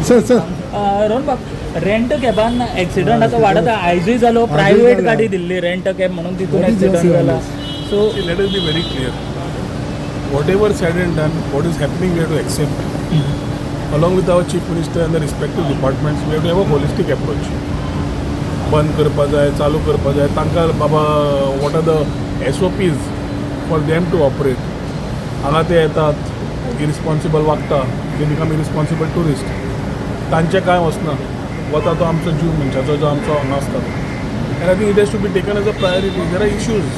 Sir sir. Rohan बाब, rent कॅबान accident आतां वाडत आहा. आयजूय जालो. प्रायवेट जाला. गाडी दिल्ली रेंट कॅब म्हणून, तितून What is your accident say on जाला. This? So See, let us be very clear. Whatever said and done, what is happening, we have to accept. Along with our chief minister and the respective departments, we have to have a holistic approach. बंद करपा जाय, चालू करपा जाय, तांकां बाबा what are the SOPs for them to operate. हांगा ते येतात, इरिस्पॉन्सिबल वागता, they become irresponsible tourist. तांचें कांय वचना, वता तो आमचो जीव मनशाचो जो आमचो हांगा आसता. And I think it has to be taken as a priority. There are issues,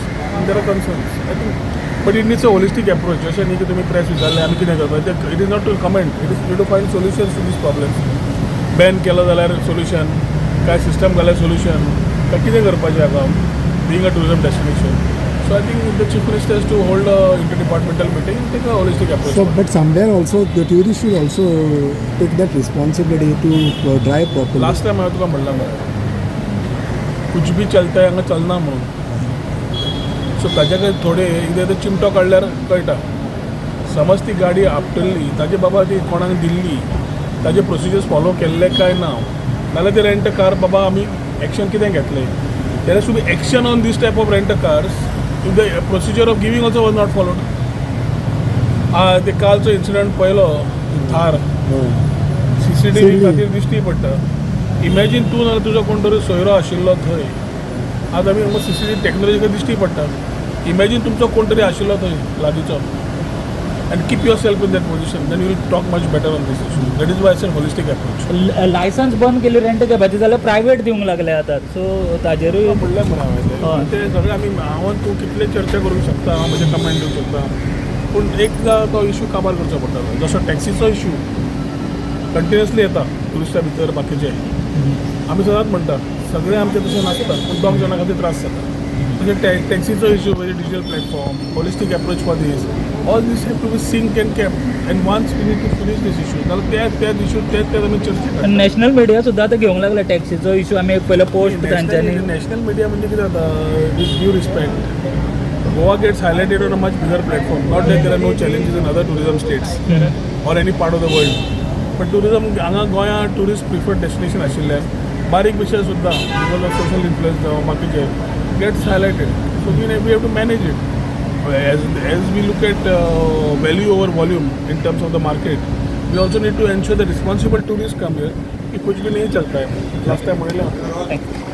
there are concerns, I think, but it needs a holistic approach. अशें न्ही की तुमी प्रेस विचारलें, आमी कितें करता. It is not to comment, it is to find solutions to these problems. Ban केलो जाल्यार सोल्युशन काय, सिस्टम घाल्यार सोल्युशन काय, कितें करपाचें हाका, being a tourism destination. So I think the chief minister to hold a inter departmental meeting, take a holistic So, approach. But somewhere also the tourists should also take that responsibility to drive properly. Last time हांवें तुका म्हणलां मरे, कुछ भी चलता है हांगा चलना म्हणून. सो ताच्या खातीर थोडे एकदां ते चिमटो काडल्यार कळटा. समज ती गाडी आपटली, ताजे बाबा ती कोणाक दिल्ली, ताजे प्रोसिजर्स फॉलो केल्ले काय ना, नाल्यार ते रेंट कार बाबा आमी एक्शन कितें घेतलें. There has to be action on this type of rent cars if the procedure of giving also was not followed. ते कालचो इन्सिडंट पळयलो, थार. सीसीटीव्ही खातीर दिश्टी पडटा. इमॅजीन तूं नाल्यार तुजो कोण तरी सोयरो आशिल्लो थंय. आज आमी सीसीटीव्ही टॅक्नोलॉजी दिश्टी पडटा. इमॅजीन तुमचो कोण तरी आशिल्लो थंय लागींचो and keep yourself in that position, then you will talk much better on this issue. That is why I holistic approach. Licence बंद केली रेंट कॅबाची जाल्यार प्रायवेट दिवंक लागले आतां, सो ताजेरूय म्हणलें मरे हांवें. ते सगळे आमी, हांव आनी तूं कितले चर्चा करूंक शकता, हांव म्हजे कमेंट दिवंक शकता, पूण एकदां तो इशू काबार करचो पडटलो. जसो टॅक्सीचो इशू कंटिन्युअसली येता टुरिस्टा भितर, बाकीचे आमी सदांच म्हणटा, सगळे आमचे तशें नासता, पूण दोग जाणां खातीर त्रास जाता. तशें टॅक्सीचो इशू म्हणजे digital platform, holistic approach for this, all this have to be sync and kept, and once we need to finish this issue. नाल्यार त्याच त्याच इशू तेच तेच आमी चर्चा करता. नॅशनल मिडिया सुद्दां आतां घेवंक लागले टॅक्सीचो इशू. आमी एक पयलो पोस्ट तांच्यांनी नॅशनल मिडिया म्हणजे कितें जाता, with due respect, Goa gets highlighted on a much bigger platform. Not that there are no challenges in other tourism states or any part of the world, but tourism हांगा गोंया tourist preferred destination आशिल्ल्यान बारीक विशय सुद्दां because of social influence जावं बाकीचे gets highlighted. So we have to manage it as we look at value over volume in terms of the market. We also need to ensure the responsible tourist come here, की कुछ भी नहीं चलता है. Last time म्हणलें.